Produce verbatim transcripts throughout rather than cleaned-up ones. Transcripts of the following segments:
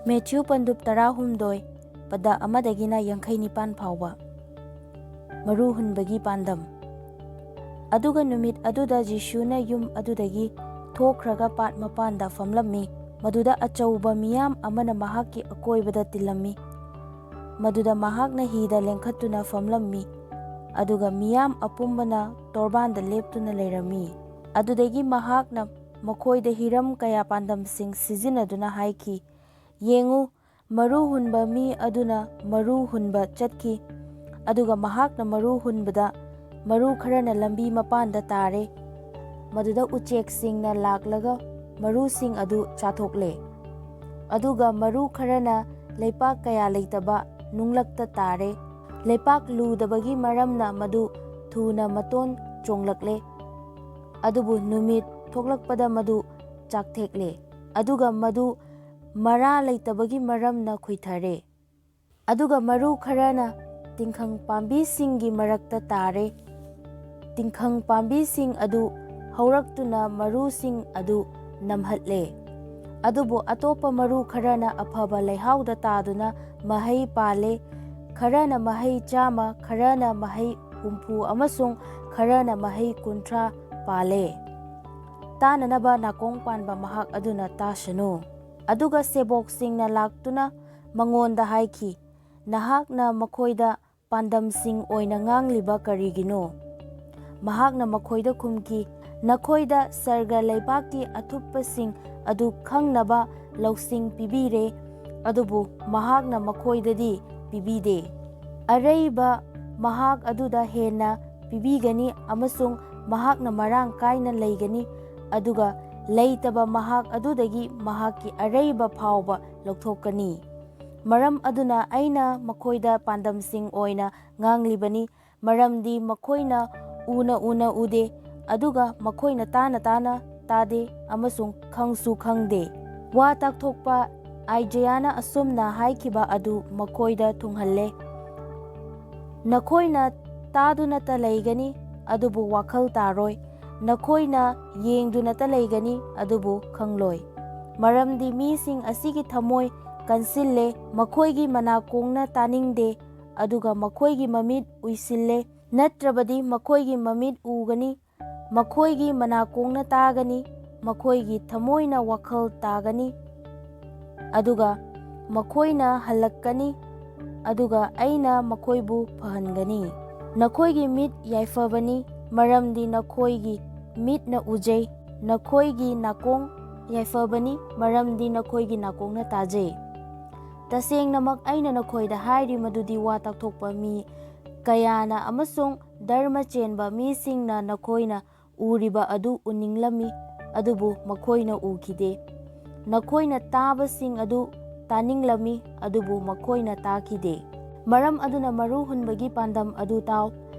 Matthew ꯄꯟꯗꯨꯞ ꯇꯔꯥꯍꯨꯝꯗꯣꯏ, ꯄꯗ ꯑꯃꯗꯒꯤꯅ ꯌꯥꯡꯈꯩ ꯅꯤꯄꯥꯟ ꯐꯥꯎꯕ꯫ ꯃꯔꯨ ꯍꯨꯟꯕꯒꯤ ꯄꯥꯟꯗꯝ꯫ ꯑꯗꯨꯒ ꯅꯨꯃꯤꯠ ꯑꯗꯨꯗ ꯖꯤꯁꯨꯅ ꯌꯨꯝ ꯑꯗꯨꯗꯒꯤ ꯊꯣꯛꯈ꯭ꯔꯒ ꯄꯥꯠ ꯃꯄꯥꯟꯗ ꯐꯝꯂꯝꯃꯤ, ꯃꯗꯨꯗ ꯑꯆꯧꯕ ꯃꯤꯌꯥꯝ ꯑꯃꯅ ꯃꯍꯥꯛꯀꯤ ꯑꯀꯣꯏꯕꯗ ꯇꯤꯜꯂꯝꯃꯤ꯫ ꯃꯗꯨꯗ ꯃꯍꯥꯛꯅ ꯍꯤꯗ ꯂꯦꯡꯈꯠꯇꯨꯅ ꯐꯝꯂꯝꯃꯤ, ꯑꯗꯨꯒ ꯃꯤꯌꯥꯝ ꯑꯄꯨꯝꯕꯅ ꯇꯣꯔꯕꯥꯟꯗ ꯂꯦꯞꯇꯨꯅ ꯂꯩꯔꯝꯃꯤ꯫ ꯑꯗꯨꯗꯒꯤ ꯃꯍꯥꯛꯅ ꯃꯈꯣꯏꯗ ꯍꯤꯔꯝ ꯀꯌꯥ ꯄꯥꯟꯗꯝꯁꯤꯡ ꯁꯤꯖꯤꯟꯅꯗꯨꯅ ꯍꯥꯏꯈꯤ, "ꯌꯦꯡꯉꯨ, ꯃꯔꯨ ꯍꯨꯟꯕ ꯃꯤ ꯑꯗꯨꯅ ꯃꯔꯨ ꯍꯨꯟꯕ ꯆꯠꯈꯤ, ꯑꯗꯨꯒ ꯃꯍꯥꯛꯅ ꯃꯔꯨ ꯍꯨꯟꯕꯗ ꯃꯔꯨ ꯈꯔꯅ ꯂꯝꯕꯤ ꯃꯄꯥꯟꯗ ꯇꯥꯔꯦ, ꯃꯗꯨꯗ ꯎꯆꯦꯛꯁꯤꯡꯅ ꯂꯥꯛꯂꯒ ꯃꯔꯨꯁꯤꯡ ꯑꯗꯨ ꯆꯥꯊꯣꯛꯂꯦ꯫ ꯑꯗꯨꯒ ꯃꯔꯨ ꯈꯔꯅ ꯂꯩꯄꯥꯛ ꯀꯌꯥ ꯂꯩꯇꯕ ꯅꯨꯡꯂꯛꯇ ꯇꯥꯔꯦ꯫ ꯂꯩꯄꯥꯛ ꯂꯨꯗꯕꯒꯤ ꯃꯔꯝꯅ ꯃꯗꯨ ꯊꯨꯅ ꯃꯇꯣꯟ ꯆꯣꯡꯂꯛꯂꯦ, ꯑꯗꯨꯕꯨ ꯅꯨꯃꯤꯠ ꯊꯣꯛꯂꯛꯄꯗ ꯃꯗꯨ ꯆꯥꯛꯊꯦꯛꯂꯦ, ꯑꯗꯨꯒ ꯃꯗꯨ ꯃꯔꯥ ꯂꯩꯇꯕꯒꯤ ꯃꯔꯝꯅ ꯈꯨꯏꯊꯔꯦ꯫ ꯑꯗꯨꯒ ꯃꯔꯨ ꯈꯔꯅ ꯇꯤꯡꯈꯪ ꯄꯥꯝꯕꯤꯁꯤꯡꯒꯤ ꯃꯔꯛꯇ ꯇꯥꯔꯦ꯫ ꯇꯤꯡꯈꯪ ꯄꯥꯝꯕꯤꯁꯤꯡ ꯑꯗꯨ ꯍꯧꯔꯛꯇꯨꯅ ꯃꯔꯨꯁꯤꯡ ꯑꯗꯨ ꯅꯝꯍꯠꯂꯦ꯫ ꯑꯗꯨꯕꯨ ꯑꯇꯣꯞꯄ ꯃꯔꯨ ꯈꯔꯅ ꯑꯐꯕ ꯂꯩꯍꯥꯎꯗ ꯇꯥꯗꯨꯅ ꯃꯍꯩ ꯄꯥꯜꯂꯦ꯫ ꯈꯔꯅ ꯃꯍꯩ ꯆꯥꯝꯃ, ꯈꯔꯅ ꯃꯍꯩ ꯍꯨꯝꯐꯨ, ꯑꯃꯁꯨꯡ ꯈꯔꯅ ꯃꯍꯩ ꯀꯨꯟꯊ꯭ꯔꯥ ꯄꯥꯜꯂꯦ꯫ ꯇꯥꯅꯅꯕ ꯅꯥꯀꯣꯡ ꯄꯥꯟꯕ ꯃꯍꯥꯛ ꯑꯗꯨꯅ ꯇꯥꯁꯅꯨ꯫" ꯑꯗꯨꯒ ꯁꯦꯕꯣꯛꯁꯤꯡꯅ ꯂꯥꯛꯇꯨꯅ ꯃꯉꯣꯟꯗ ꯍꯥꯏꯈꯤ, "ꯅꯍꯥꯛꯅ ꯃꯈꯣꯏꯗ ꯄꯥꯟꯗꯝꯁꯤꯡ ꯑꯣꯏꯅ ꯉꯥꯡꯂꯤꯕ ꯀꯔꯤꯒꯤꯅꯣ?" ꯃꯍꯥꯛꯅ ꯃꯈꯣꯏꯗ ꯈꯨꯝꯈꯤ, "ꯅꯈꯣꯏꯗ ꯁꯔꯒ ꯂꯩꯕꯥꯛꯀꯤ ꯑꯊꯨꯞꯄꯁꯤꯡ ꯑꯗꯨ ꯈꯪꯅꯕ ꯂꯧꯁꯤꯡ ꯄꯤꯕꯤꯔꯦ, ꯑꯗꯨꯕꯨ ꯃꯍꯥꯛꯅ ꯃꯈꯣꯏꯗꯗꯤ ꯄꯤꯕꯤꯗꯦ꯫ ꯑꯔꯩꯕ ꯃꯍꯥꯛ ꯑꯗꯨꯗ ꯍꯦꯟꯅ ꯄꯤꯕꯤꯒꯅꯤ ꯑꯃꯁꯨꯡ ꯃꯍꯥꯛꯅ ꯃꯔꯥꯡ ꯀꯥꯏꯅ ꯂꯩꯒꯅꯤ, ꯑꯗꯨꯒ ꯂꯩꯇꯕ ꯃꯍꯥꯛ ꯑꯗꯨꯗꯒꯤ ꯃꯍꯥꯛꯀꯤ ꯑꯔꯩꯕ ꯐꯥꯎꯕ ꯂꯧꯊꯣꯛꯀꯅꯤ꯫ ꯃꯔꯝ ꯑꯗꯨꯅ ꯑꯩꯅ ꯃꯈꯣꯏꯗ ꯄꯥꯟꯗꯝꯁꯤꯡ ꯑꯣꯏꯅ ꯉꯥꯡꯂꯤꯕꯅꯤ, ꯃꯔꯝꯗꯤ ꯃꯈꯣꯏꯅ ꯎꯅ ꯎꯅ ꯎꯗꯦ, ꯑꯗꯨꯒ ꯃꯈꯣꯏꯅ ꯇꯥꯅ ꯇꯥꯅ ꯇꯥꯗꯦ, ꯑꯃꯁꯨꯡ ꯈꯪꯁꯨ ꯈꯪꯗꯦ꯫" ꯋꯥ ꯇꯥꯛꯊꯣꯛꯄ ꯑꯥꯏꯖꯌꯥꯅ ꯑꯁꯨꯝꯅ ꯍꯥꯏꯈꯤꯕ ꯑꯗꯨ ꯃꯈꯣꯏꯗ ꯊꯨꯡꯍꯜꯂꯦ, "ꯅꯈꯣꯏꯅ ꯇꯥꯗꯨꯅꯇ ꯂꯩꯒꯅꯤ, ꯑꯗꯨꯕꯨ ꯋꯥꯈꯜ ꯇꯥꯔꯣꯏ꯫ ꯅꯈꯣꯏꯅ ꯌꯦꯡꯗꯨꯅꯇ ꯂꯩꯒꯅꯤ, ꯑꯗꯨꯕꯨ ꯈꯪꯂꯣꯏ꯫ ꯃꯔꯝꯗꯤ ꯃꯤꯁꯤꯡ ꯑꯁꯤꯒꯤ ꯊꯃꯣꯏ ꯀꯟꯁꯤꯜꯂꯦ, ꯃꯈꯣꯏꯒꯤ ꯃꯅꯥꯀꯣꯡꯅ ꯇꯥꯅꯤꯡꯗꯦ, ꯑꯗꯨꯒ ꯃꯈꯣꯏꯒꯤ ꯃꯃꯤꯠ ꯎꯏꯁꯤꯜꯂꯦ, ꯅꯠꯇ꯭ꯔꯕꯗꯤ ꯃꯈꯣꯏꯒꯤ ꯃꯃꯤꯠ ꯎꯒꯅꯤ, ꯃꯈꯣꯏꯒꯤ ꯃꯅꯥꯀꯣꯡꯅ ꯇꯥꯒꯅꯤ, ꯃꯈꯣꯏꯒꯤ ꯊꯃꯣꯏꯅ ꯋꯥꯈꯜ ꯇꯥꯒꯅꯤ, ꯑꯗꯨꯒ ꯃꯈꯣꯏꯅ ꯍꯜꯂꯛꯀꯅꯤ, ꯑꯗꯨꯒ ꯑꯩꯅ ꯃꯈꯣꯏꯕꯨ ꯐꯍꯟꯒꯅꯤ꯫ ꯅꯈꯣꯏꯒꯤ ꯃꯤꯠ ꯌꯥꯏꯐꯕꯅꯤ, ꯃꯔꯝꯗꯤ ꯅꯈꯣꯏꯒꯤ ꯃꯤꯠꯅ ꯎꯖꯩ, ꯅꯈꯣꯏꯒꯤ ꯅꯥꯀꯣꯡ ꯌꯥꯏꯐꯕꯅꯤ, ꯃꯔꯝꯗꯤ ꯅꯈꯣꯏꯒꯤ ꯅꯥꯀꯣꯡꯅ ꯇꯥꯖꯩ꯫ ꯇꯁꯦꯡꯅꯃꯛ ꯑꯩꯅ ꯅꯈꯣꯏꯗ ꯍꯥꯏꯔꯤ ꯃꯗꯨꯗꯤ ꯋꯥ ꯇꯥꯛꯊꯣꯛꯄ ꯃꯤ ꯀꯌꯥꯅ ꯑꯃꯁꯨꯡ ꯙꯔꯃ ꯆꯦꯟꯕ ꯃꯤꯁꯤꯡꯅ ꯅꯈꯣꯏꯅ ꯎꯔꯤꯕ ꯑꯗꯨ ꯎꯅꯤꯡꯂꯝꯃꯤ, ꯑꯗꯨꯕꯨ ꯃꯈꯣꯏꯅ ꯎꯈꯤꯗꯦ꯫ ꯅꯈꯣꯏꯅ ꯇꯥꯕꯁꯤꯡ ꯑꯗꯨ ꯇꯥꯅꯤꯡꯂꯝꯃꯤ, ꯑꯗꯨꯕꯨ ꯃꯈꯣꯏꯅ ꯇꯥꯈꯤꯗꯦ꯫ ꯃꯔꯝ ꯑꯗꯨꯅ ꯃꯔꯨ ꯍꯨꯟꯕꯒꯤ ꯄꯥꯟꯗꯝ ꯑꯗꯨ ꯇꯥꯎ꯫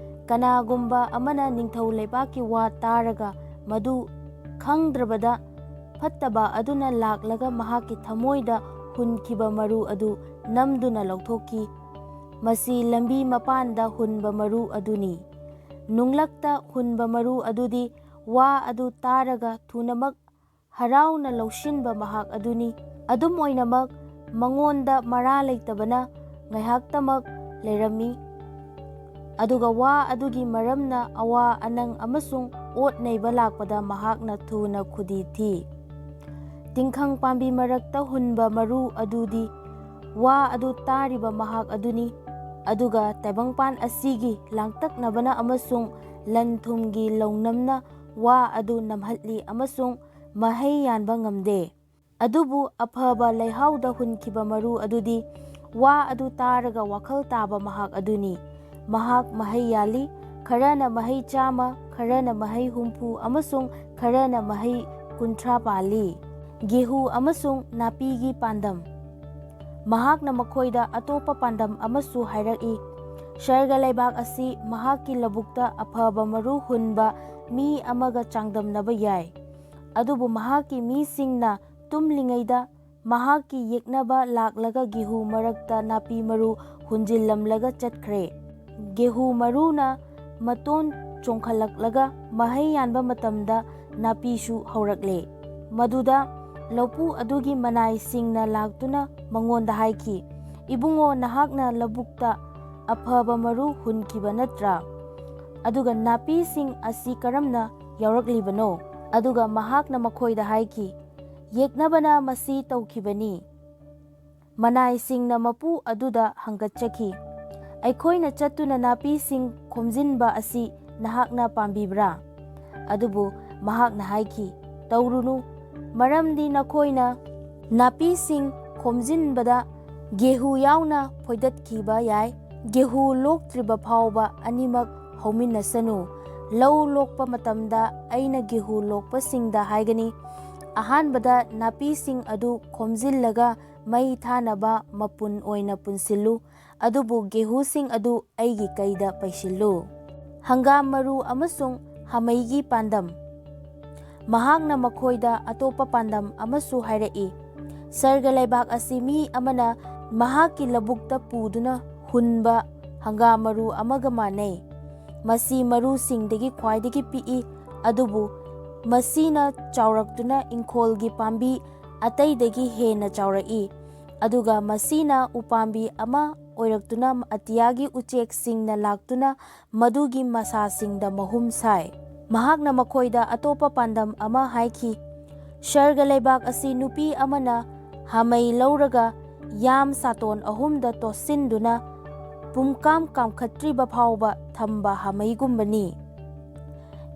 ꯀꯅꯥꯒꯨꯝꯕ ꯑꯃꯅ ꯅꯤꯡꯊꯧ ꯂꯩꯕꯥꯛꯀꯤ ꯋꯥ ꯇꯥꯔꯒ ꯃꯗꯨ ꯈꯪꯗ꯭ꯔꯕꯗ ꯐꯠꯇꯕ ꯑꯗꯨꯅ ꯂꯥꯛꯂꯒ ꯃꯍꯥꯛꯀꯤ ꯊꯃꯣꯏꯗ ꯍꯨꯟꯈꯤꯕ ꯃꯔꯨ ꯑꯗꯨ ꯅꯝꯗꯨꯅ ꯂꯧꯊꯣꯛꯈꯤ꯫ ꯃꯁꯤ ꯂꯝꯕꯤ ꯃꯄꯥꯟꯗ ꯍꯨꯟꯕ ꯃꯔꯨ ꯑꯗꯨꯅꯤ꯫ ꯅꯨꯡꯂꯛꯇ ꯍꯨꯟꯕ ꯃꯔꯨ ꯑꯗꯨꯗꯤ ꯋꯥ ꯑꯗꯨ ꯇꯥꯔꯒ ꯊꯨꯅꯃꯛ ꯍꯔꯥꯎꯅ ꯂꯧꯁꯤꯟꯕ ꯃꯍꯥꯛ ꯑꯗꯨꯅꯤ꯫ ꯑꯗꯨꯝ ꯑꯣꯏꯅꯃꯛ, ꯃꯉꯣꯟꯗ ꯃꯔꯥ ꯂꯩꯇꯕꯅ ꯉꯥꯏꯍꯥꯛꯇꯃꯛ ꯂꯩꯔꯝꯃꯤ, ꯑꯗꯨꯒ ꯋꯥ ꯑꯗꯨꯒꯤ ꯃꯔꯝꯅ ꯑꯋꯥ ꯑꯅꯪ ꯑꯃꯁꯨꯡ ꯑꯣꯠ ꯅꯩꯕ ꯂꯥꯛꯄꯗ ꯃꯍꯥꯛꯅ ꯊꯨꯅ ꯈꯨꯗꯤ ꯊꯤ꯫ ꯇꯤꯡꯈꯪ ꯄꯥꯝꯕꯤ ꯃꯔꯛꯇ ꯍꯨꯟꯕ ꯃꯔꯨ ꯑꯗꯨꯗꯤ ꯋꯥ ꯑꯗꯨ ꯇꯥꯔꯤꯕ ꯃꯍꯥꯛ ꯑꯗꯨꯅꯤ, ꯑꯗꯨꯒ ꯇꯥꯏꯕꯪꯄꯥꯟ ꯑꯁꯤꯒꯤ ꯂꯥꯡꯇꯛꯅꯕꯅ ꯑꯃꯁꯨꯡ ꯂꯟ ꯊꯨꯝꯒꯤ ꯂꯧꯅꯝꯅ ꯋꯥ ꯑꯗꯨ ꯅꯝꯍꯠꯂꯤ ꯑꯃꯁꯨꯡ ꯃꯍꯩ ꯌꯥꯟꯕ ꯉꯝꯗꯦ꯫ ꯑꯗꯨꯕꯨ ꯑꯐꯕ ꯂꯩꯍꯥꯎꯗ ꯍꯨꯟꯈꯤꯕ ꯃꯔꯨ ꯑꯗꯨꯗꯤ ꯋꯥ ꯑꯗꯨ ꯇꯥꯔꯒ ꯋꯥꯈꯜ ꯇꯥꯕ ꯃꯍꯥꯛ ꯑꯗꯨꯅꯤ꯫ ꯃꯍꯥꯛ ꯃꯍꯩ ꯌꯥꯜꯂꯤ, ꯈꯔꯅ ꯃꯍꯩ ꯆꯥꯝꯃ, ꯈꯔꯅ ꯃꯍꯩ ꯍꯨꯝꯐꯨ, ꯑꯃꯁꯨꯡ ꯈꯔꯅ ꯃꯍꯩ ꯀꯨꯟꯊ꯭ꯔꯥ ꯄꯥꯜꯂꯤ꯫ ꯒꯦꯍꯨ ꯑꯃꯁꯨꯡ ꯅꯥꯄꯤꯒꯤ ꯄꯥꯟꯗꯝ꯫ ꯃꯍꯥꯛꯅ ꯃꯈꯣꯏꯗ ꯑꯇꯣꯞꯄ ꯄꯥꯟꯗꯝ ꯑꯃꯁꯨ ꯍꯥꯏꯔꯛꯏ꯫ ꯁꯔꯒ ꯂꯩꯕꯥꯛ ꯑꯁꯤ ꯃꯍꯥꯛꯀꯤ ꯂꯧꯕꯨꯛꯇ ꯑꯐꯕ ꯃꯔꯨ ꯍꯨꯟꯕ ꯃꯤ ꯑꯃꯒ ꯆꯥꯡꯗꯝꯅꯕ ꯌꯥꯏ꯫ ꯑꯗꯨꯕꯨ ꯃꯍꯥꯛꯀꯤ ꯃꯤꯁꯤꯡꯅ ꯇꯨꯝꯂꯤꯉꯩꯗ ꯃꯍꯥꯛꯀꯤ ꯌꯦꯛꯅꯕ ꯂꯥꯛꯂꯒ ꯒꯦꯍꯨ ꯃꯔꯛꯇ ꯅꯥꯄꯤ ꯃꯔꯨ ꯍꯨꯟꯖꯤꯜꯂꯝꯂꯒ ꯆꯠꯈ꯭ꯔꯦ꯫ ꯒꯦꯍꯨ ꯃꯔꯨꯅ ꯃꯇꯣꯟ ꯆꯣꯡꯈꯠꯂꯛꯂꯒ ꯃꯍꯩ ꯌꯥꯟꯕ ꯃꯇꯝꯗ ꯅꯥꯄꯤꯁꯨ ꯍꯧꯔꯛꯂꯦ꯫ ꯃꯗꯨꯗ ꯂꯧꯄꯨ ꯑꯗꯨꯒꯤ ꯃꯅꯥꯏꯁꯤꯡꯅ ꯂꯥꯛꯇꯨꯅ ꯃꯉꯣꯟꯗ ꯍꯥꯏꯈꯤ, "ꯏꯕꯨꯡꯉꯣ, ꯅꯍꯥꯛꯅ ꯂꯧꯕꯨꯛꯇ ꯑꯐꯕ ꯃꯔꯨ ꯍꯨꯟꯈꯤꯕ ꯅꯠꯇ꯭ꯔꯥ? ꯑꯗꯨꯒ ꯅꯥꯄꯤꯁꯤꯡ ꯑꯁꯤ ꯀꯔꯝꯅ ꯌꯥꯎꯔꯛꯂꯤꯕꯅꯣ?" ꯑꯗꯨꯒ ꯃꯍꯥꯛꯅ ꯃꯈꯣꯏꯗ ꯍꯥꯏꯈꯤ, "ꯌꯦꯛꯅꯕꯅ ꯃꯁꯤ ꯇꯧꯈꯤꯕꯅꯤ"꯫ ꯃꯅꯥꯏꯁꯤꯡꯅ ꯃꯄꯨ ꯑꯗꯨꯗ ꯍꯪꯒꯠꯆꯈꯤ, "ꯑꯩꯈꯣꯏꯅ ꯆꯠꯇꯨꯅ ꯅꯥꯄꯤꯁꯤꯡ ꯈꯣꯝꯖꯤꯟꯕ ꯑꯁꯤ ꯅꯍꯥꯛꯅ ꯄꯥꯝꯕꯤꯕ꯭ꯔꯥ?" ꯑꯗꯨꯕꯨ ꯃꯍꯥꯛꯅ ꯍꯥꯏꯈꯤ, "ꯇꯧꯔꯨꯅꯨ, ꯃꯔꯝꯗꯤ ꯅꯈꯣꯏꯅ ꯅꯥꯄꯤꯁꯤꯡ ꯈꯣꯝꯖꯤꯟꯕꯗ ꯒꯦꯍꯨ ꯌꯥꯎꯅ ꯐꯣꯏꯗꯠꯈꯤꯕ ꯌꯥꯏ꯫ ꯒꯦꯍꯨ ꯂꯣꯛꯇ꯭ꯔꯤꯕ ꯐꯥꯎꯕ ꯑꯅꯤꯃꯛ ꯍꯧꯃꯤꯟꯅꯁꯅꯨ꯫ ꯂꯧ ꯂꯣꯛꯄ ꯃꯇꯝꯗ ꯑꯩꯅ ꯒꯦꯍꯨ ꯂꯣꯛꯄꯁꯤꯡꯗ ꯍꯥꯏꯒꯅꯤ, ꯑꯍꯥꯟꯕꯗ ꯅꯥꯄꯤꯁꯤꯡ ꯑꯗꯨ ꯈꯣꯝꯖꯤꯜꯂꯒ ꯃꯩ ꯊꯥꯅꯕ ꯃꯄꯨꯟ ꯑꯣꯏꯅ ꯄꯨꯟꯁꯤꯜꯂꯨ, ꯑꯗꯨꯕꯨ ꯒꯦꯍꯨꯁꯤꯡ ꯑꯗꯨ ꯑꯩꯒꯤ ꯀꯩꯗ ꯄꯩꯁꯤꯜꯂꯨ"꯫ ꯍꯪꯒꯥꯝ ꯃꯔꯨ ꯑꯃꯁꯨꯡ ꯍꯥꯃꯩꯒꯤ ꯄꯥꯟꯗꯝ꯫ ꯃꯍꯥꯛꯅ ꯃꯈꯣꯏꯗ ꯑꯇꯣꯞꯄ ꯄꯥꯟꯗꯝ ꯑꯃꯁꯨ ꯍꯥꯏꯔꯛꯏ, "ꯁꯔꯒ ꯂꯩꯕꯥꯛ ꯑꯁꯤ ꯃꯤ ꯑꯃꯅ ꯃꯍꯥꯛꯀꯤ ꯂꯧꯕꯨꯛꯇ ꯄꯨꯗꯨꯅ ꯍꯨꯟꯕ ꯍꯪꯒꯥꯝ ꯃꯔꯨ ꯑꯃꯒ ꯃꯥꯟꯅꯩ꯫ ꯃꯁꯤ ꯃꯔꯨꯁꯤꯡꯗꯒꯤ ꯈ꯭ꯋꯥꯏꯗꯒꯤ ꯄꯤꯛꯏ, ꯑꯗꯨꯕꯨ ꯃꯁꯤꯅ ꯆꯥꯎꯔꯛꯇꯨꯅ ꯏꯪꯈꯣꯜꯒꯤ ꯄꯥꯝꯕꯤ ꯑꯇꯩꯗꯒꯤ ꯍꯦꯟꯅ ꯆꯥꯎꯔꯛꯏ, ꯑꯗꯨꯒ ꯃꯁꯤꯅ ꯎꯄꯥꯝꯕꯤ ꯑꯃ ꯑꯣꯏꯔꯛꯇꯨꯅ ꯑꯇꯤꯌꯥꯒꯤ ꯎꯆꯦꯛꯁꯤꯡꯅ ꯂꯥꯛꯇꯨꯅ ꯃꯗꯨꯒꯤ ꯃꯁꯥꯁꯤꯡꯗ ꯃꯍꯨꯝ ꯁꯥꯏ"꯫ ꯃꯍꯥꯛꯅ ꯃꯈꯣꯏꯗ ꯑꯇꯣꯞꯄ ꯄꯥꯟꯗꯝ ꯑꯃ ꯍꯥꯏꯈꯤ, "ꯁꯔꯒ ꯂꯩꯕꯥꯛ ꯑꯁꯤ ꯅꯨꯄꯤ ꯑꯃꯅ ꯍꯥꯃꯩ ꯂꯧꯔꯒ ꯌꯥꯝ ꯁꯥꯇꯣꯟ ꯑꯍꯨꯝꯗ ꯇꯣꯠꯁꯤꯟꯗꯨꯅ ꯄꯨꯝꯀꯥꯝ ꯀꯥꯝꯈꯠꯇ꯭ꯔꯤꯕ ꯐꯥꯎꯕ ꯊꯝꯕ ꯍꯥꯃꯩꯒꯨꯝꯕꯅꯤ"꯫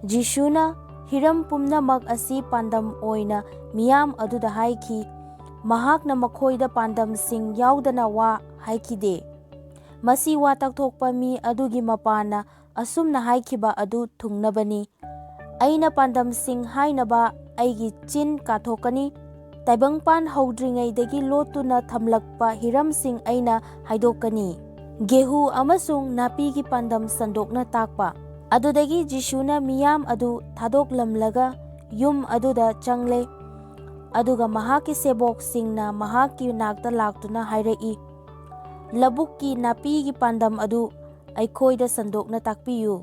ꯖꯤꯁꯨꯅ ꯍꯤꯔꯝ ꯄꯨꯝꯅꯃꯛ ꯑꯁꯤ ꯄꯥꯟꯗꯝ ꯑꯣꯏꯅ ꯃꯤꯌꯥꯝ ꯑꯗꯨꯗ ꯍꯥꯏꯈꯤ꯫ ꯃꯍꯥꯛꯅ ꯃꯈꯣꯏꯗ ꯄꯥꯟꯗꯝꯁꯤꯡ ꯌꯥꯎꯗꯅ ꯋꯥ ꯍꯥꯏꯈꯤꯗꯦ꯫ ꯃꯁꯤ ꯋꯥ ꯇꯛꯊꯣꯛꯄ ꯃꯤ ꯑꯗꯨꯒꯤ ꯃꯄꯥꯅ ꯑꯁꯨꯝꯅ ꯍꯥꯏꯈꯤꯕ ꯑꯗꯨ ꯊꯨꯡꯅꯕꯅꯤ, "ꯑꯩꯅ ꯄꯥꯟꯗꯝꯁꯤꯡ ꯍꯥꯏꯅꯕ ꯑꯩꯒꯤ ꯆꯤꯟ ꯀꯥꯊꯣꯛꯀꯅꯤ꯫ ꯇꯥꯏꯕꯪꯄꯥꯟ ꯍꯧꯗ꯭ꯔꯤꯉꯩꯗꯒꯤ ꯂꯣꯠꯇꯨꯅ ꯊꯝꯂꯛꯄ ꯍꯤꯔꯝꯁꯤꯡ ꯑꯩꯅ ꯍꯥꯏꯗꯣꯛꯀꯅꯤ"꯫ ꯒꯦꯍꯨ ꯑꯃꯁꯨꯡ ꯅꯥꯄꯤꯒꯤ ꯄꯥꯟꯗꯝ ꯁꯟꯗꯣꯛꯅ ꯇꯥꯛꯄ꯫ ꯑꯗꯨꯗꯒꯤ ꯖꯤꯁꯨꯅ ꯃꯤꯌꯥꯝ ꯑꯗꯨ ꯊꯥꯗꯣꯛꯂꯝꯂꯒ ꯌꯨꯝ ꯑꯗꯨꯗ ꯆꯪꯂꯦ꯫ ꯑꯗꯨꯒ ꯃꯍꯥꯛꯀꯤ ꯁꯦꯕꯣꯛꯁꯤꯡꯅ ꯃꯍꯥꯛꯀꯤ ꯅꯥꯛꯇ ꯂꯥꯛꯇꯨꯅ ꯍꯥꯏꯔꯛꯏ, "ꯂꯧꯕꯨꯛꯀꯤ ꯅꯥꯄꯤꯒꯤ ꯄꯥꯟꯗꯝ ꯑꯗꯨ ꯑꯩꯈꯣꯏꯗ ꯁꯟꯗꯣꯛꯅ ꯇꯥꯛꯄꯤꯌꯨ"꯫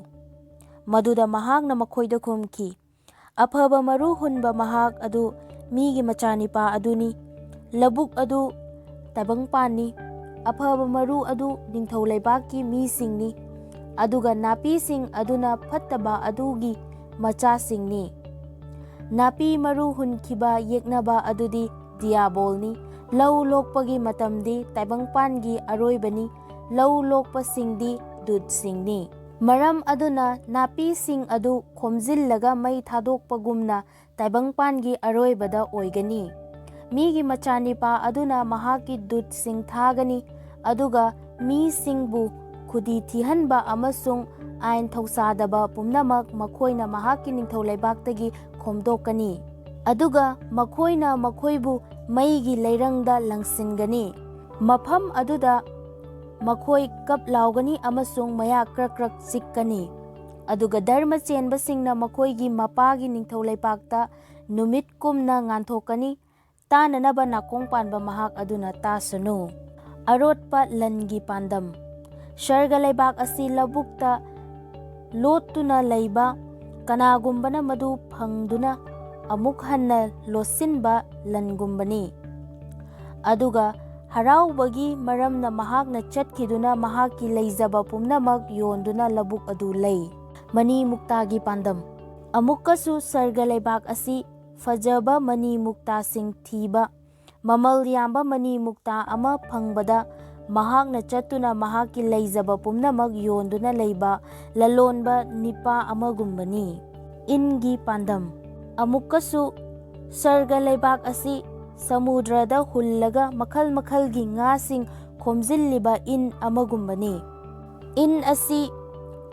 ꯃꯗꯨꯗ ꯃꯍꯥꯛꯅ ꯃꯈꯣꯏꯗ ꯈꯨꯝꯈꯤ, "ꯑꯐꯕ ꯃꯔꯨ ꯍꯨꯟꯕ ꯃꯍꯥꯛ ꯑꯗꯨ ꯃꯤꯒꯤ ꯃꯆꯥꯅꯤꯄꯥ ꯑꯗꯨꯅꯤ꯫ ꯂꯧꯕꯨꯛ ꯑꯗꯨ ꯇꯥꯏꯕꯪꯄꯥꯟꯅꯤ꯫ ꯑꯐꯕ ꯃꯔꯨ ꯑꯗꯨ ꯅꯤꯡꯊꯧ ꯂꯩꯕꯥꯛꯀꯤ ꯃꯤꯁꯤꯡꯅꯤ, ꯑꯗꯨꯒ ꯅꯥꯄꯤꯁꯤꯡ ꯑꯗꯨꯅ ꯐꯠꯇꯕ ꯑꯗꯨꯒꯤ ꯃꯆꯥꯁꯤꯡꯅꯤ꯫ ꯅꯥꯄꯤ ꯃꯔꯨ ꯍꯨꯟꯈꯤꯕ ꯌꯦꯛꯅꯕ ꯑꯗꯨꯗꯤ ꯗꯤꯌꯥꯕꯣꯜꯅꯤ꯫ ꯂꯧ ꯂꯣꯛꯄꯒꯤ ꯃꯇꯝꯗꯤ ꯇꯥꯏꯕꯪꯄꯥꯟꯒꯤ ꯑꯔꯣꯏꯕꯅꯤ꯫ ꯂꯧ ꯂꯣꯛꯄꯁꯤꯡꯗꯤ ꯗꯨꯠꯁꯤꯡꯅꯤ꯫ ꯃꯔꯝ ꯑꯗꯨꯅ ꯅꯥꯄꯤꯁꯤꯡ ꯑꯗꯨ ꯈꯣꯝꯖꯤꯜꯂꯒ ꯃꯩ ꯊꯥꯗꯣꯛꯄꯒꯨꯝꯅ ꯇꯥꯏꯕꯪꯄꯥꯟꯒꯤ ꯑꯔꯣꯏꯕꯗ ꯑꯣꯏꯒꯅꯤ꯫ ꯃꯤꯒꯤ ꯃꯆꯥꯅꯤꯄꯥ ꯑꯗꯨꯅ ꯃꯍꯥꯛꯀꯤ ꯗꯨꯠꯁꯤꯡ ꯊꯥꯒꯅꯤ, ꯑꯗꯨꯒ ꯃꯤꯁꯤꯡꯕꯨ ꯈꯨꯗꯤ ꯊꯤꯍꯟꯕ ꯑꯃꯁꯨꯡ ꯑꯥꯏꯟ ꯊꯧꯁꯥꯗꯕ ꯄꯨꯝꯅꯃꯛ ꯃꯈꯣꯏꯅ ꯃꯍꯥꯛꯀꯤ ꯅꯤꯡꯊꯧ ꯂꯩꯕꯥꯛꯇꯒꯤ ꯈꯣꯝꯗꯣꯛꯀꯅꯤ, ꯑꯗꯨꯒ ꯃꯈꯣꯏꯅ ꯃꯈꯣꯏꯕꯨ ꯃꯩꯒꯤ ꯂꯩꯔꯪꯗ ꯂꯪꯁꯤꯟꯒꯅꯤ꯫ ꯃꯐꯝ ꯑꯗꯨꯗ ꯃꯈꯣꯏ ꯀꯞ ꯂꯥꯎꯒꯅꯤ ꯑꯃꯁꯨꯡ ꯃꯌꯥ ꯀ꯭ꯔꯛ ꯀ꯭ꯔꯛ ꯆꯤꯛꯀꯅꯤ꯫ ꯑꯗꯨꯒ ꯙꯔꯃ ꯆꯦꯟꯕꯁꯤꯡꯅ ꯃꯈꯣꯏꯒꯤ ꯃꯄꯥꯒꯤ ꯅꯤꯡꯊꯧ ꯂꯩꯄꯥꯛꯇ ꯅꯨꯃꯤꯠ ꯀꯨꯝꯅ ꯉꯥꯟꯊꯣꯛꯀꯅꯤ꯫ ꯇꯥꯅꯅꯕ ꯅꯥꯀꯣꯡ ꯄꯥꯟꯕ ꯃꯍꯥꯛ ꯑꯗꯨꯅ ꯇꯥꯁꯅꯨ꯫ ꯑꯔꯣꯠꯄ ꯂꯟꯒꯤ ꯄꯥꯟꯗꯝ꯫ ꯁꯔꯒ ꯂꯩꯕꯥꯛ ꯑꯁꯤ ꯂꯧꯕꯨꯛꯇ ꯂꯣꯠꯇꯨꯅ ꯂꯩꯕ ꯀꯅꯥꯒꯨꯝꯕꯅ ꯃꯗꯨ ꯐꯪꯗꯨꯅ ꯑꯃꯨꯛ ꯍꯟꯅ ꯂꯣꯠꯁꯤꯟꯕ ꯂꯟꯒꯨꯝꯕꯅꯤ꯫ ꯑꯗꯨꯒ ꯍꯔꯥꯎꯕꯒꯤ ꯃꯔꯝꯅ ꯃꯍꯥꯛꯅ ꯆꯠꯈꯤꯗꯨꯅ ꯃꯍꯥꯛꯀꯤ ꯂꯩꯖꯕ ꯄꯨꯝꯅꯃꯛ ꯌꯣꯟꯗꯨꯅ ꯂꯧꯕꯨꯛ ꯑꯗꯨ ꯂꯩ꯫ ꯃꯅꯤ ꯃꯨꯛꯇꯥꯒꯤ ꯄꯥꯟꯗꯝ꯫ ꯑꯃꯨꯛꯀꯁꯨ ꯁꯔꯒ ꯂꯩꯕꯥꯛ ꯑꯁꯤ ꯐꯖꯕ ꯃꯅꯤ ꯃꯨꯛꯇꯥꯁꯤꯡ ꯊꯤꯕ, ꯃꯃꯜ ꯌꯥꯝꯕ ꯃꯅꯤ ꯃꯨꯛꯇꯥ ꯑꯃ ꯐꯪꯕꯗ ꯃꯍꯥꯛꯅ ꯆꯠꯇꯨꯅ ꯃꯍꯥꯛꯀꯤ ꯂꯩꯖꯕ ꯄꯨꯝꯅꯃꯛ ꯌꯣꯟꯗꯨꯅ ꯂꯩꯕ ꯂꯂꯣꯟꯕ ꯅꯤꯄꯥ ꯑꯃꯒꯨꯝꯕꯅꯤ꯫ ꯏꯟꯒꯤ ꯄꯥꯟꯗꯝ꯫ ꯑꯃꯨꯛꯀꯁꯨ ꯁꯔꯒ ꯂꯩꯕꯥꯛ ꯑꯁꯤ ꯁꯃꯨꯗ꯭ꯔꯗ ꯍꯨꯜꯂꯒ ꯃꯈꯜ ꯃꯈꯜꯒꯤ ꯉꯥꯁꯤꯡ ꯈꯣꯝꯖꯤꯜꯂꯤꯕ ꯏꯟ ꯑꯃꯒꯨꯝꯕꯅꯤ꯫ ꯏꯟ ꯑꯁꯤ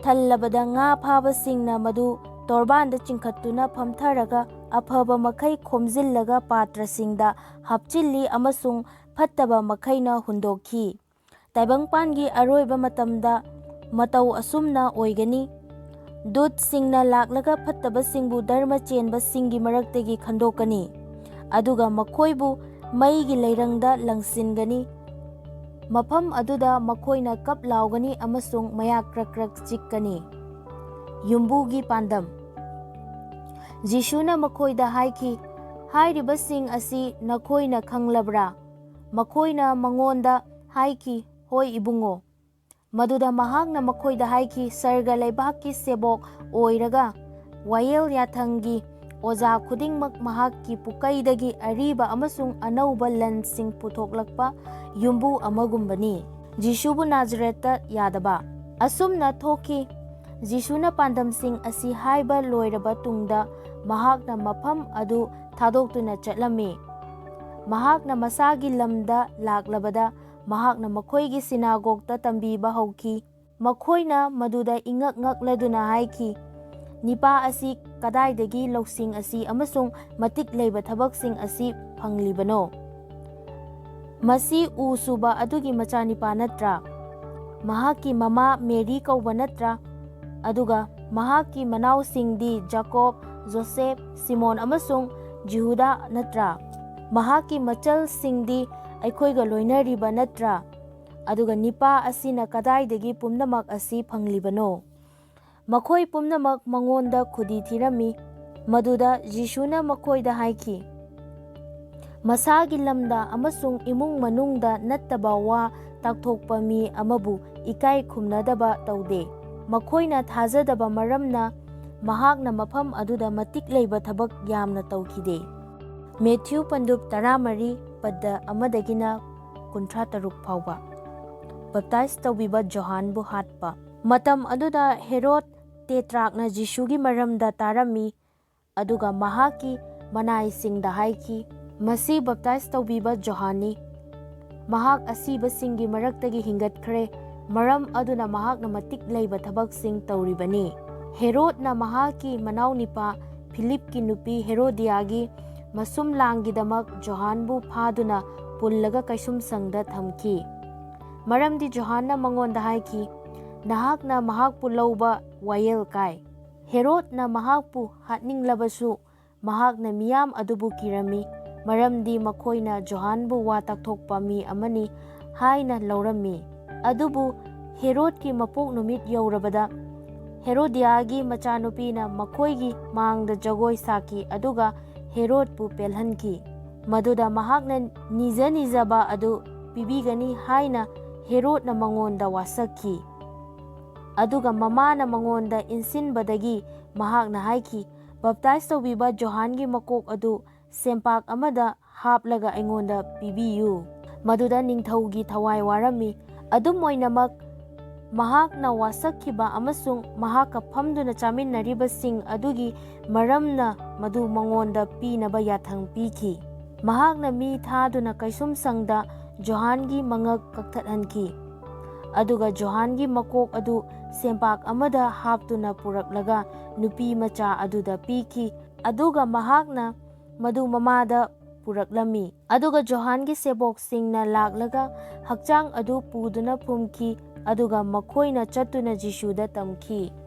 ꯊꯜꯂꯕꯗ ꯉꯥ ꯐꯥꯕꯁꯤꯡꯅ ꯃꯗꯨ ꯇꯣꯔꯕꯥꯟꯗ ꯆꯤꯡꯈꯠꯇꯨꯅ ꯐꯝꯊꯔꯒ ꯑꯐꯕ ꯃꯈꯩ ꯈꯣꯝꯖꯤꯜꯂꯒ ꯄꯥꯇ꯭ꯔꯁꯤꯡꯗ ꯍꯥꯞꯆꯤꯜꯂꯤ ꯑꯃꯁꯨꯡ ꯐꯠꯇꯕ ꯃꯈꯩꯅ ꯍꯨꯟꯗꯣꯛꯈꯤ꯫ ꯇꯥꯏꯕꯪꯄꯥꯟꯒꯤ ꯑꯔꯣꯏꯕ ꯃꯇꯝꯗ ꯃꯇꯧ ꯑꯁꯨꯝꯅ ꯑꯣꯏꯒꯅꯤ꯫ ꯗꯨꯠꯁꯤꯡꯅ ꯂꯥꯛꯂꯒ ꯐꯠꯇꯕꯁꯤꯡꯕꯨ ꯙꯔꯃ ꯆꯦꯟꯕꯁꯤꯡꯒꯤ ꯃꯔꯛꯇꯒꯤ ꯈꯟꯗꯣꯛꯀꯅꯤ, ꯑꯗꯨꯒ ꯃꯈꯣꯏꯕꯨ ꯃꯩꯒꯤ ꯂꯩꯔꯪꯗ ꯂꯪꯁꯤꯟꯒꯅꯤ꯫ ꯃꯐꯝ ꯑꯗꯨꯗ ꯃꯈꯣꯏꯅ ꯀꯞ ꯂꯥꯎꯒꯅꯤ ꯑꯃꯁꯨꯡ ꯃꯌꯥ ꯀ꯭ꯔꯛ ꯀ꯭ꯔꯛ ꯆꯤꯛꯀꯅꯤ꯫ ꯌꯨꯝꯕꯨꯒꯤ ꯄꯥꯟꯗꯝ꯫ ꯖꯤꯁꯨꯅ ꯃꯈꯣꯏꯗ ꯍꯥꯏꯈꯤ, "ꯍꯥꯏꯔꯤꯕꯁꯤꯡ ꯑꯁꯤ ꯅꯈꯣꯏꯅ ꯈꯪꯂꯕ꯭ꯔꯥ?" ꯃꯈꯣꯏꯅ ꯃꯉꯣꯟꯗ ꯍꯥꯏꯈꯤ, "ꯍꯣꯏ, ꯏꯕꯨꯡꯉꯣ"꯫ ꯃꯗꯨꯗ ꯃꯍꯥꯛꯅ ꯃꯈꯣꯏꯗ ꯍꯥꯏꯈꯤ, "ꯁꯔꯒ ꯂꯩꯕꯥꯛꯀꯤ ꯁꯦꯕꯣꯛ ꯑꯣꯏꯔꯒ ꯋꯥꯌꯦꯜ ꯌꯥꯊꯪꯒꯤ ꯑꯣꯖꯥ ꯈꯨꯗꯤꯡꯃꯛ ꯃꯍꯥꯛꯀꯤ ꯄꯨꯀꯩꯗꯒꯤ ꯑꯔꯤꯕ ꯑꯃꯁꯨꯡ ꯑꯅꯧꯕ ꯂꯟꯁꯤꯡ ꯄꯨꯊꯣꯛꯂꯛꯄ ꯌꯨꯝꯕꯨ ꯑꯃꯒꯨꯝꯕꯅꯤ"꯫ ꯖꯤꯁꯨꯕꯨ ꯅꯥꯖꯔꯦꯠꯇ ꯌꯥꯗꯕ꯫ ꯑꯁꯨꯝꯅ ꯊꯣꯛꯈꯤ꯫ ꯖꯤꯁꯨꯅ ꯄꯥꯟꯗꯝꯁꯤꯡ ꯑꯁꯤ ꯍꯥꯏꯕ ꯂꯣꯏꯔꯕ ꯇꯨꯡꯗ, ꯃꯍꯥꯛꯅ ꯃꯐꯝ ꯑꯗꯨ ꯊꯥꯗꯣꯛꯇꯨꯅ ꯆꯠꯂꯝꯃꯤ꯫ ꯃꯍꯥꯛꯅ ꯃꯁꯥꯒꯤ ꯂꯝꯗ ꯂꯥꯛꯂꯕꯗ, ꯃꯍꯥꯛꯅ ꯃꯈꯣꯏꯒꯤ ꯁꯤꯅꯥꯒꯣꯒꯇ ꯇꯝꯕꯤꯕ ꯍꯧꯈꯤ꯫ ꯃꯈꯣꯏꯅ ꯃꯗꯨꯗ ꯏꯉꯛ ꯉꯛꯂꯗꯨꯅ ꯍꯥꯏꯈꯤ, "ꯅꯤꯄꯥ ꯑꯁꯤ ꯀꯗꯥꯏꯗꯒꯤ ꯂꯧꯁꯤꯡ ꯑꯁꯤ ꯑꯃꯁꯨꯡ ꯃꯇꯤꯛ ꯂꯩꯕ ꯊꯕꯛꯁꯤꯡ ꯑꯁꯤ ꯐꯪꯂꯤꯕꯅꯣ? ꯃꯁꯤ ꯎ ꯁꯨꯕ ꯑꯗꯨꯒꯤ ꯃꯆꯥꯅꯤꯄꯥ ꯅꯠꯇ꯭ꯔꯥ? ꯃꯍꯥꯛꯀꯤ ꯃꯃꯥ ꯃꯦꯔꯤ ꯀꯧꯕ ꯅꯠꯇ꯭ꯔꯥ? ꯑꯗꯨꯒ ꯃꯍꯥꯛꯀꯤ ꯃꯅꯥꯎꯁꯤꯡꯗꯤ ꯖꯥꯀꯣꯕ, ꯖꯣꯁꯦꯐ, ꯁꯤꯃꯣꯟ ꯑꯃꯁꯨꯡ ꯖꯤꯍꯨꯗꯥ ꯅꯠꯇ꯭ꯔꯥ? ꯃꯍꯥꯛꯀꯤ ꯃꯆꯜꯁꯤꯡꯗꯤ ꯑꯩꯈꯣꯏꯒ ꯂꯣꯏꯅꯔꯤꯕ ꯅꯠꯇ꯭ꯔꯥ? ꯑꯗꯨꯒ ꯅꯤꯄꯥ ꯑꯁꯤꯅ ꯀꯗꯥꯏꯗꯒꯤ ꯄꯨꯝꯅꯃꯛ ꯑꯁꯤ ꯐꯪꯂꯤꯕꯅꯣ?" ꯃꯈꯣꯏ ꯄꯨꯝꯅꯃꯛ ꯃꯉꯣꯟꯗ ꯈꯨꯗꯤ ꯊꯤꯔꯝꯃꯤ꯫ ꯃꯗꯨꯗ ꯖꯤꯁꯨꯅ ꯃꯈꯣꯏꯗ ꯍꯥꯏꯈꯤ, "ꯃꯁꯥꯒꯤ ꯂꯝꯗ ꯑꯃꯁꯨꯡ ꯏꯃꯨꯡ ꯃꯅꯨꯡꯗ ꯅꯠꯇꯕ ꯋꯥ ꯇꯥꯛꯊꯣꯛꯄ ꯃꯤ ꯑꯃꯕꯨ ꯏꯀꯥꯏ ꯈꯨꯝꯅꯗꯕ ꯇꯧꯗꯦ"꯫ ꯃꯈꯣꯏꯅ ꯊꯥꯖꯗꯕ ꯃꯔꯝꯅ ꯃꯍꯥꯛꯅ ꯃꯐꯝ ꯑꯗꯨꯗ ꯃꯇꯤꯛ ꯂꯩꯕ ꯊꯕꯛ ꯌꯥꯝꯅ ꯇꯧꯈꯤꯗꯦ꯫ ꯃꯦꯊ꯭ꯌꯨ ꯄꯟꯗꯨꯞ ꯇꯔꯥꯃꯔꯤ, ꯄꯗ ꯑꯃꯗꯒꯤꯅ ꯀꯨꯟꯊ꯭ꯔꯥ ꯇꯔꯨꯛ ꯐꯥꯎꯕ꯫ ꯕꯞꯇꯥꯏꯖ ꯇꯧꯕꯤꯕ ꯖꯣꯍꯥꯟꯕꯨ ꯍꯥꯠꯄ꯫ ꯃꯇꯝ ꯑꯗꯨꯗ ꯍꯦꯔꯣꯗ ꯇꯦꯇ꯭ꯔꯥꯛꯅ ꯖꯤꯁꯨꯒꯤ ꯃꯔꯝꯗ ꯇꯥꯔꯝꯃꯤ, ꯑꯗꯨꯒ ꯃꯍꯥꯛꯀꯤ ꯃꯅꯥꯏꯁꯤꯡꯗ ꯍꯥꯏꯈꯤ, "ꯃꯁꯤ ꯕꯞꯇꯥꯏꯖ ꯇꯧꯕꯤꯕ ꯖꯣꯍꯥꯟꯅꯤ꯫ ꯃꯍꯥꯛ ꯑꯁꯤꯕꯁꯤꯡꯒꯤ ꯃꯔꯛꯇꯒꯤ ꯍꯤꯡꯒꯠꯈ꯭ꯔꯦ, ꯃꯔꯝ ꯑꯗꯨꯅ ꯃꯍꯥꯛꯅ ꯃꯇꯤꯛ ꯂꯩꯕ ꯊꯕꯛꯁꯤꯡ ꯇꯧꯔꯤꯕꯅꯤ"꯫ ꯍꯦꯔꯣꯗꯅ ꯃꯍꯥꯛꯀꯤ ꯃꯅꯥꯎꯅꯤꯄꯥ ꯐꯤꯂꯤꯞꯀꯤ ꯅꯨꯄꯤ ꯍꯦꯔꯣꯗꯤꯌꯥꯒꯤ ꯃꯁꯨꯝ ꯂꯥꯡꯒꯤꯗꯃꯛ ꯖꯣꯍꯥꯟꯕꯨ ꯐꯥꯗꯨꯅ ꯄꯨꯜꯂꯒ ꯀꯩꯁꯨꯝꯁꯪꯗ ꯊꯝꯈꯤ꯫ ꯃꯔꯝꯗꯤ ꯖꯣꯍꯥꯟꯅ ꯃꯉꯣꯟꯗ ꯍꯥꯏꯈꯤ, "ꯅꯍꯥꯛꯅ ꯃꯍꯥꯛꯄꯨ ꯂꯧꯕ ꯋꯥꯌꯦꯜ ꯀꯥꯏ"꯫ ꯍꯦꯔꯣꯗꯅ ꯃꯍꯥꯛꯄꯨ ꯍꯥꯠꯅꯤꯡꯂꯕꯁꯨ, ꯃꯍꯥꯛꯅ ꯃꯤꯌꯥꯝ ꯑꯗꯨꯕꯨ ꯀꯤꯔꯝꯃꯤ, ꯃꯔꯝꯗꯤ ꯃꯈꯣꯏꯅ ꯖꯣꯍꯥꯟꯕꯨ ꯋꯥ ꯇꯥꯛꯊꯣꯛꯄ ꯃꯤ ꯑꯃꯅꯤ ꯍꯥꯏꯅ ꯂꯧꯔꯝꯃꯤ꯫ ꯑꯗꯨꯕꯨ ꯍꯦꯔꯣꯗꯀꯤ ꯃꯄꯣꯛ ꯅꯨꯃꯤꯠ ꯌꯧꯔꯕꯗ, ꯍꯦꯔꯣꯗꯤꯌꯥꯒꯤ ꯃꯆꯥꯅꯨꯄꯤꯅ ꯃꯈꯣꯏꯒꯤ ꯃꯥꯡꯗ ꯖꯒꯣꯏ ꯁꯥꯈꯤ, ꯑꯗꯨꯒ ꯍꯦꯔꯣꯗꯄꯨ ꯄꯦꯜꯍꯟꯈꯤ꯫ ꯃꯗꯨꯗ ꯃꯍꯥꯛꯅ ꯅꯤꯖ ꯅꯤꯖꯕ ꯑꯗꯨ ꯄꯤꯕꯤꯒꯅꯤ ꯍꯥꯏꯅ ꯍꯦꯔꯣꯗꯅ ꯃꯉꯣꯟꯗ ꯋꯥꯁꯛꯈꯤ꯫ ꯑꯗꯨꯒ ꯃꯃꯥꯅ ꯃꯉꯣꯟꯗ ꯏꯟꯁꯤꯟꯕꯗꯒꯤ ꯃꯍꯥꯛꯅ ꯍꯥꯏꯈꯤ, "ꯕꯞꯇꯥꯏꯖ ꯇꯧꯕꯤꯕ ꯖꯣꯍꯥꯟꯒꯤ ꯃꯀꯣꯛ ꯑꯗꯨ ꯁꯦꯝꯄꯥꯛ ꯑꯃꯗ ꯍꯥꯞꯂꯒ ꯑꯩꯉꯣꯟꯗ ꯄꯤꯕꯤꯌꯨ"꯫ ꯃꯗꯨꯗ ꯅꯤꯡꯊꯧꯒꯤ ꯊꯋꯥꯏ ꯋꯥꯔꯝꯃꯤ꯫ ꯑꯗꯨꯝ ꯑꯣꯏꯅꯃꯛ, ꯃꯍꯥꯛꯅ ꯋꯥꯁꯛꯈꯤꯕ ꯑꯃꯁꯨꯡ ꯃꯍꯥꯛꯀ ꯐꯝꯗꯨꯅ ꯆꯥꯃꯤꯟꯅꯔꯤꯕꯁꯤꯡ ꯑꯗꯨꯒꯤ ꯃꯔꯝꯅ ꯃꯗꯨ ꯃꯉꯣꯟꯗ ꯄꯤꯅꯕ ꯌꯥꯊꯪ ꯄꯤꯈꯤ꯫ ꯃꯍꯥꯛꯅ ꯃꯤ ꯊꯥꯗꯨꯅ ꯀꯩꯁꯨꯝꯁꯪꯗ ꯖꯣꯍꯥꯟꯒꯤ ꯃꯉꯛ ꯀꯛꯊꯠꯍꯟꯈꯤ꯫ ꯑꯗꯨꯒ ꯖꯣꯍꯥꯟꯒꯤ ꯃꯀꯣꯛ ꯑꯗꯨ ꯁꯦꯝꯄꯥꯛ ꯑꯃꯗ ꯍꯥꯞꯇꯨꯅ ꯄꯨꯔꯛꯂꯒ ꯅꯨꯄꯤ ꯃꯆꯥ ꯑꯗꯨꯗ ꯄꯤꯈꯤ꯫ ꯑꯗꯨꯒ ꯃꯍꯥꯛꯅ ꯃꯗꯨ ꯃꯃꯥꯗ ꯄꯨꯔꯛꯂꯝꯃꯤ꯫ ꯑꯗꯨꯒ ꯖꯣꯍꯥꯟꯒꯤ ꯁꯦꯕꯣꯛꯁꯤꯡꯅ ꯂꯥꯛꯂꯒ ꯍꯛꯆꯥꯡ ꯑꯗꯨ ꯄꯨꯗꯨꯅ ꯐꯨꯝꯈꯤ, ꯑꯗꯨꯒ ꯃꯈꯣꯏꯅ ꯆꯠꯇꯨꯅ ꯖꯤꯁꯨꯗ ꯇꯝꯈꯤ꯫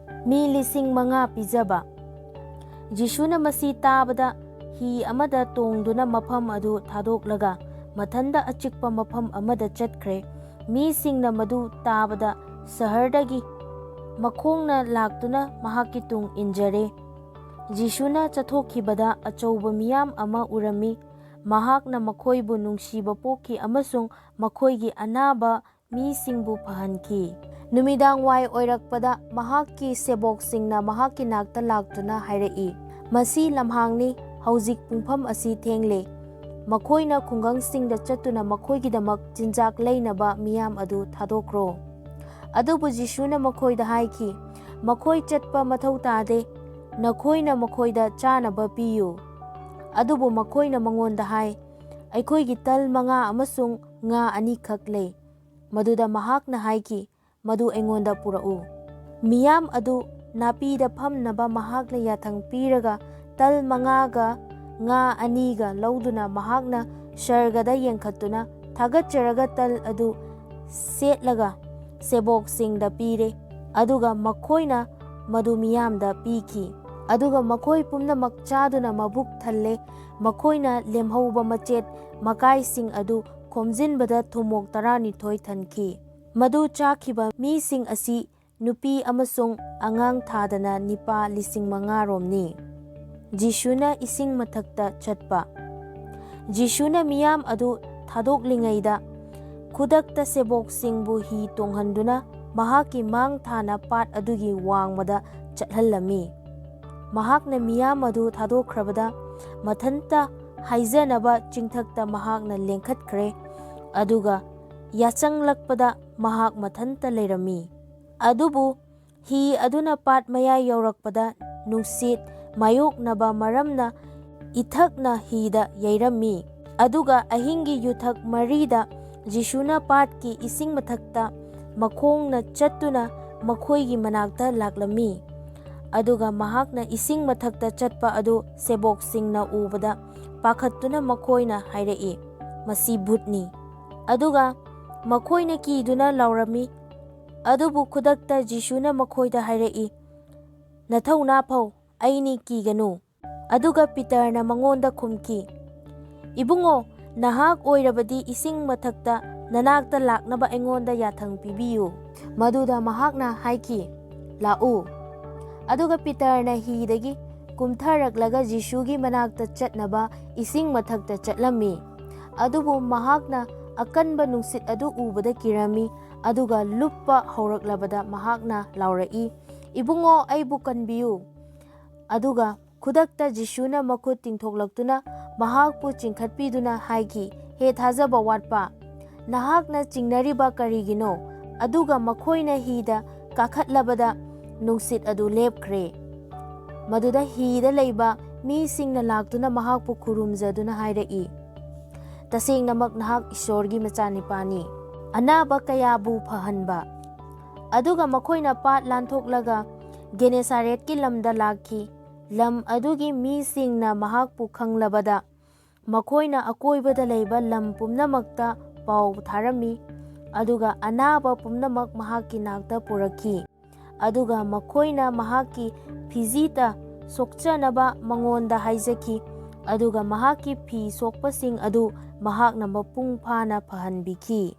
ꯃꯤ ꯂꯤꯁꯤꯡ ꯃꯉꯥ ꯄꯤꯖꯕ꯫ ꯖꯤꯁꯨꯅ ꯃꯁꯤ ꯇꯥꯕꯗ ꯍꯤ ꯑꯃꯗ ꯇꯣꯡꯗꯨꯅ ꯃꯐꯝ ꯑꯗꯨ ꯊꯥꯗꯣꯛꯂꯒ ꯃꯊꯟꯗ ꯑꯆꯤꯛꯄ ꯃꯐꯝ ꯑꯃꯗ ꯆꯠꯈ꯭ꯔꯦ꯫ ꯃꯤꯁꯤꯡꯅ ꯃꯗꯨ ꯇꯥꯕꯗ ꯁꯍꯔꯗꯒꯤ ꯃꯈꯣꯡꯅ ꯂꯥꯛꯇꯨꯅ ꯃꯍꯥꯛꯀꯤ ꯇꯨꯡ ꯏꯟꯖꯔꯦ꯫ ꯖꯤꯁꯨꯅ ꯆꯠꯊꯣꯛꯈꯤꯕꯗ ꯑꯆꯧꯕ ꯃꯤꯌꯥꯝ ꯑꯃ ꯎꯔꯝꯃꯤ꯫ ꯃꯍꯥꯛꯅ ꯃꯈꯣꯏꯕꯨ ꯅꯨꯡꯁꯤꯕ ꯄꯣꯛꯈꯤ ꯑꯃꯁꯨꯡ ꯃꯈꯣꯏꯒꯤ ꯑꯅꯥꯕ ꯃꯤꯁꯤꯡꯕꯨ ꯐꯍꯟꯈꯤ꯫ ꯅꯨꯃꯤꯗꯥꯡ ꯋꯥꯏ ꯑꯣꯏꯔꯛꯄꯗ ꯃꯍꯥꯛꯀꯤ ꯁꯦꯕꯣꯛꯁꯤꯡꯅ ꯃꯍꯥꯛꯀꯤ ꯅꯥꯛꯇ ꯂꯥꯛꯇꯨꯅ ꯍꯥꯏꯔꯛꯏ, "ꯃꯁꯤ ꯂꯝꯍꯥꯡꯅꯤ, ꯍꯧꯖꯤꯛ ꯄꯨꯡꯐꯝ ꯑꯁꯤ ꯊꯦꯡꯂꯦ꯫ ꯃꯈꯣꯏꯅ ꯈꯨꯡꯒꯪꯁꯤꯡꯗ ꯆꯠꯇꯨꯅ ꯃꯈꯣꯏꯒꯤꯗꯃꯛ ꯆꯤꯟꯖꯥꯛ ꯂꯩꯅꯕ ꯃꯤꯌꯥꯝ ꯑꯗꯨ ꯊꯥꯗꯣꯛꯈ꯭ꯔꯣ"꯫ ꯑꯗꯨꯕꯨ ꯖꯤꯁꯨꯅ ꯃꯈꯣꯏꯗ ꯍꯥꯏꯈꯤ, "ꯃꯈꯣꯏ ꯆꯠꯄ ꯃꯊꯧ ꯇꯥꯗꯦ, ꯅꯈꯣꯏꯅ ꯃꯈꯣꯏꯗ ꯆꯥꯅꯕ ꯄꯤꯌꯨ"꯫ ꯑꯗꯨꯕꯨ ꯃꯈꯣꯏꯅ ꯃꯉꯣꯟꯗ ꯍꯥꯏ, "ꯑꯩꯈꯣꯏꯒꯤ ꯇꯜ ꯃꯉꯥ ꯑꯃꯁꯨꯡ ꯉꯥ ꯑꯅꯤꯈꯛ ꯂꯩ"꯫ ꯃꯗꯨꯗ ꯃꯍꯥꯛꯅ ꯍꯥꯏꯈꯤ, "ꯃꯗꯨ ꯑꯩꯉꯣꯟꯗ ꯄꯨꯔꯛꯎ"꯫ ꯃꯤꯌꯥꯝ ꯑꯗꯨ ꯅꯥꯄꯤꯗ ꯐꯝꯅꯕ ꯃꯍꯥꯛꯅ ꯌꯥꯊꯪ ꯄꯤꯔꯒ ꯇꯜ ꯃꯉꯥꯒ ꯉꯥ ꯑꯅꯤꯒ ꯂꯧꯗꯨꯅ ꯃꯍꯥꯛꯅ ꯁꯔꯒꯗ ꯌꯦꯡꯈꯠꯇꯨꯅ ꯊꯥꯒꯠꯆꯔꯒ ꯇꯜ ꯑꯗꯨ ꯁꯦꯠꯂꯒ ꯁꯦꯕꯣꯛꯁꯤꯡꯗ ꯄꯤꯔꯦ, ꯑꯗꯨꯒ ꯃꯈꯣꯏꯅ ꯃꯗꯨ ꯃꯤꯌꯥꯝꯗ ꯄꯤꯈꯤ꯫ ꯑꯗꯨꯒ ꯃꯈꯣꯏ ꯄꯨꯝꯅꯃꯛ ꯆꯥꯗꯨꯅ ꯃꯕꯨꯛ ꯊꯜꯂꯦ꯫ ꯃꯈꯣꯏꯅ ꯂꯦꯝꯍꯧꯕ ꯃꯆꯦꯠ ꯃꯀꯥꯏꯁꯤꯡ ꯑꯗꯨ ꯈꯣꯝꯖꯤꯟꯕꯗ ꯊꯨꯝꯃꯣꯛ ꯇꯔꯥꯅꯤꯊꯣꯏ ꯊꯟꯈꯤ꯫ ꯃꯗꯨ ꯆꯥꯈꯤꯕ ꯃꯤꯁꯤꯡ ꯑꯁꯤ ꯅꯨꯄꯤ ꯑꯃꯁꯨꯡ ꯑꯉꯥꯡ ꯊꯥꯗꯅ ꯅꯤꯄꯥ ꯂꯤꯁꯤꯡ ꯃꯉꯥ ꯔꯣꯝꯅꯤ꯫ ꯖꯤꯁꯨꯅ ꯏꯁꯤꯡ ꯃꯊꯛꯇ ꯆꯠꯄ꯫ ꯖꯤꯁꯨꯅ ꯃꯤꯌꯥꯝ ꯑꯗꯨ ꯊꯥꯗꯣꯛꯂꯤꯉꯩꯗ, ꯈꯨꯗꯛꯇ ꯁꯦꯕꯣꯛꯁꯤꯡꯕꯨ ꯍꯤ ꯇꯣꯡꯍꯟꯗꯨꯅ ꯃꯍꯥꯛꯀꯤ ꯃꯥꯡ ꯊꯥꯅ ꯄꯥꯠ ꯑꯗꯨꯒꯤ ꯋꯥꯡꯃꯗ ꯆꯠꯍꯜꯂꯝꯃꯤ꯫ ꯃꯍꯥꯛꯅ ꯃꯤꯌꯥꯝ ꯑꯗꯨ ꯊꯥꯗꯣꯛꯈ꯭ꯔꯕꯗ, ꯃꯊꯟꯇ ꯍꯥꯏꯖꯅꯕ ꯆꯤꯡꯊꯛꯇ ꯃꯍꯥꯛꯅ ꯂꯦꯡꯈꯠꯈ꯭ꯔꯦ, ꯑꯗꯨꯒ ꯌꯥꯆꯪꯂꯛꯄꯗ ꯃꯍꯥꯛ ꯃꯊꯟꯇ ꯂꯩꯔꯝꯃꯤ꯫ ꯑꯗꯨꯕꯨ ꯍꯤ ꯑꯗꯨꯅ ꯄꯥꯠ ꯃꯌꯥꯏ ꯌꯧꯔꯛꯄꯗ, ꯅꯨꯡꯁꯤꯠ ꯃꯥꯌꯣꯛꯅꯕ ꯃꯔꯝꯅ ꯏꯊꯛꯅ ꯍꯤꯗ ꯌꯩꯔꯝꯃꯤ꯫ ꯑꯗꯨꯒ ꯑꯍꯤꯡꯒꯤ ꯌꯨꯊꯛ ꯃꯔꯤꯗ ꯖꯤꯁꯨꯅ ꯄꯥꯠꯀꯤ ꯏꯁꯤꯡ ꯃꯊꯛꯇ ꯃꯈꯣꯡꯅ ꯆꯠꯇꯨꯅ ꯃꯈꯣꯏꯒꯤ ꯃꯅꯥꯛꯇ ꯂꯥꯛꯂꯝꯃꯤ꯫ ꯑꯗꯨꯒ ꯃꯍꯥꯛꯅ ꯏꯁꯤꯡ ꯃꯊꯛꯇ ꯆꯠꯄ ꯑꯗꯨ ꯁꯦꯕꯣꯛꯁꯤꯡꯅ ꯎꯕꯗ ꯄꯥꯈꯠꯇꯨꯅ ꯃꯈꯣꯏꯅ ꯍꯥꯏꯔꯛꯏ, "ꯃꯁꯤ ꯚꯨꯠꯅꯤ"꯫ ꯑꯗꯨꯒ ꯃꯈꯣꯏꯅ ꯀꯤꯗꯨꯅ ꯂꯥꯎꯔꯝꯃꯤ꯫ ꯑꯗꯨꯕꯨ ꯈꯨꯗꯛꯇ ꯖꯤꯁꯨꯅ ꯃꯈꯣꯏꯗ ꯍꯥꯏꯔꯛꯏ, "ꯅꯊꯧꯅꯥ ꯐꯧ, ꯑꯩꯅꯤ, ꯀꯤꯒꯅꯨ"꯫ ꯑꯗꯨꯒ ꯄꯤꯇꯔꯅ ꯃꯉꯣꯟꯗ ꯈꯨꯝꯈꯤ, "ꯏꯕꯨꯡꯉꯣ, ꯅꯍꯥꯛ ꯑꯣꯏꯔꯕꯗꯤ ꯏꯁꯤꯡ ꯃꯊꯛꯇ ꯅꯅꯥꯛꯇ ꯂꯥꯛꯅꯕ ꯑꯩꯉꯣꯟꯗ ꯌꯥꯊꯪ ꯄꯤꯕꯤꯌꯨ"꯫ ꯃꯗꯨꯗ ꯃꯍꯥꯛꯅ ꯍꯥꯏꯈꯤ, "ꯂꯥꯛꯎ"꯫ ꯑꯗꯨꯒ ꯄꯤꯇꯔꯅ ꯍꯤꯗꯒꯤ ꯀꯨꯝꯊꯔꯛꯂꯒ ꯖꯤꯁꯨꯒꯤ ꯃꯅꯥꯛꯇ ꯆꯠꯅꯕ ꯏꯁꯤꯡ ꯃꯊꯛꯇ ꯆꯠꯂꯝꯃꯤ꯫ ꯑꯗꯨꯕꯨ ꯃꯍꯥꯛꯅ ꯑꯀꯟꯕ ꯅꯨꯡꯁꯤꯠ ꯑꯗꯨ ꯎꯕꯗ ꯀꯤꯔꯝꯃꯤ, ꯑꯗꯨꯒ ꯂꯨꯞꯄ ꯍꯧꯔꯛꯂꯕꯗ ꯃꯍꯥꯛꯅ ꯂꯥꯎꯔꯛꯏ, "ꯏꯕꯨꯡꯉꯣ, ꯑꯩꯕꯨ ꯀꯟꯕꯤꯌꯨ"꯫ ꯑꯗꯨꯒ ꯈꯨꯗꯛꯇ ꯖꯤꯁꯨꯅ ꯃꯈꯨꯠ ꯇꯤꯡꯊꯣꯛꯂꯛꯇꯨꯅ ꯃꯍꯥꯛꯄꯨ ꯆꯤꯡꯈꯠꯄꯤꯗꯨꯅ ꯍꯥꯏꯈꯤ, "ꯍꯦ ꯊꯥꯖꯕ ꯋꯥꯠꯄ, ꯅꯍꯥꯛꯅ ꯆꯤꯡꯅꯔꯤꯕ ꯀꯔꯤꯒꯤꯅꯣ?" ꯑꯗꯨꯒ ꯃꯈꯣꯏꯅ ꯍꯤꯗ ꯀꯥꯈꯠꯂꯕꯗ ꯅꯨꯡꯁꯤꯠ ꯑꯗꯨ ꯂꯦꯞꯈ꯭ꯔꯦ꯫ ꯃꯗꯨꯗ ꯍꯤꯗ ꯂꯩꯕ ꯃꯤꯁꯤꯡꯅ ꯂꯥꯛꯇꯨꯅ ꯃꯍꯥꯛꯄꯨ ꯈꯨꯔꯨꯝꯖꯗꯨꯅ ꯍꯥꯏꯔꯛꯏ, "ꯇꯁꯦꯡꯅꯃꯛ ꯅꯍꯥꯛ ꯏꯁꯣꯔꯒꯤ ꯃꯆꯥꯅꯤꯄꯥꯅꯤ"꯫ ꯑꯅꯥꯕ ꯀꯌꯥꯕꯨ ꯐꯍꯟꯕ꯫ ꯑꯗꯨꯒ ꯃꯈꯣꯏꯅ ꯄꯥꯠ ꯂꯥꯟꯊꯣꯛꯂꯒ ꯒꯦꯅꯦꯁꯥꯔꯦꯠꯀꯤ ꯂꯝꯗ ꯂꯥꯛꯈꯤ꯫ ꯂꯝ ꯑꯗꯨꯒꯤ ꯃꯤꯁꯤꯡꯅ ꯃꯍꯥꯛꯄꯨ ꯈꯪꯂꯕꯗ, ꯃꯈꯣꯏꯅ ꯑꯀꯣꯏꯕꯗ ꯂꯩꯕ ꯂꯝ ꯄꯨꯝꯅꯃꯛꯇ ꯄꯥꯎ ꯊꯥꯔꯝꯃꯤ, ꯑꯗꯨꯒ ꯑꯅꯥꯕ ꯄꯨꯝꯅꯃꯛ ꯃꯍꯥꯛꯀꯤ ꯅꯥꯛꯇ ꯄꯨꯔꯛꯈꯤ꯫ ꯑꯗꯨꯒ ꯃꯈꯣꯏꯅ ꯃꯍꯥꯛꯀꯤ ꯐꯤꯖꯤꯇ ꯁꯣꯛꯆꯅꯕ ꯃꯉꯣꯟꯗ ꯍꯥꯏꯖꯈꯤ, ꯑꯗꯨꯒ ꯃꯍꯥꯛꯀꯤ ꯐꯤ ꯁꯣꯛꯄꯁꯤꯡ ꯑꯗꯨ ꯃꯍꯥꯛꯅ ꯃꯄꯨꯡ ꯐꯥꯅ ꯐꯍꯟꯕꯤꯈꯤ꯫